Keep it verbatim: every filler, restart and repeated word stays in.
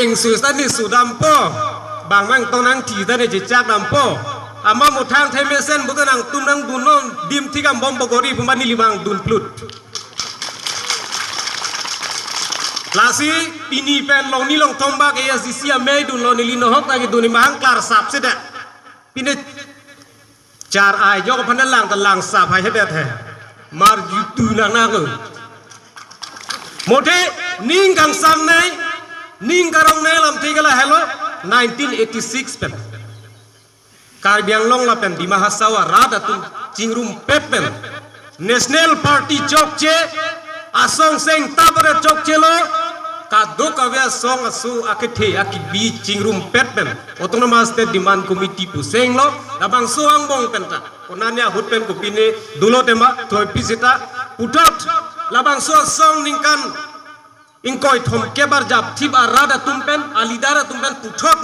Ingsus ta ne sudampo, bang mang tong nangthi ta ne chechak dampo. Ama muthang themesen bukan nangtum nangdun non, dim thik ambom bogori puma neli mang dun plut. Lasi pini pen long ni long thom bak A S D C amei dunlo, neli nohok ta kedun ni mahang klar sap seta. Pine char ai jok aphan lang ta lang sap hai hedet he. Mar jutu nang nang. Mothe ning kangsam nei, ning karong nei lam thik la helo nineteen eighty-six pen. Karbi Anglong lapen Dima Hasao arat atum chingrumpet pen National Party chokche, asong seng tabare chokchelo, kadokave asong aso akethe akibi chingrumpet pen Autonomous State Demand Committee pu senglo, labangso angbong pen ta. Konatne ahut pen kopine dolo tema, thoi pi seta, puthot, labangso asong ningkan ingkoi thomkep arjap thip arat atum pen, a leader atum pen puthot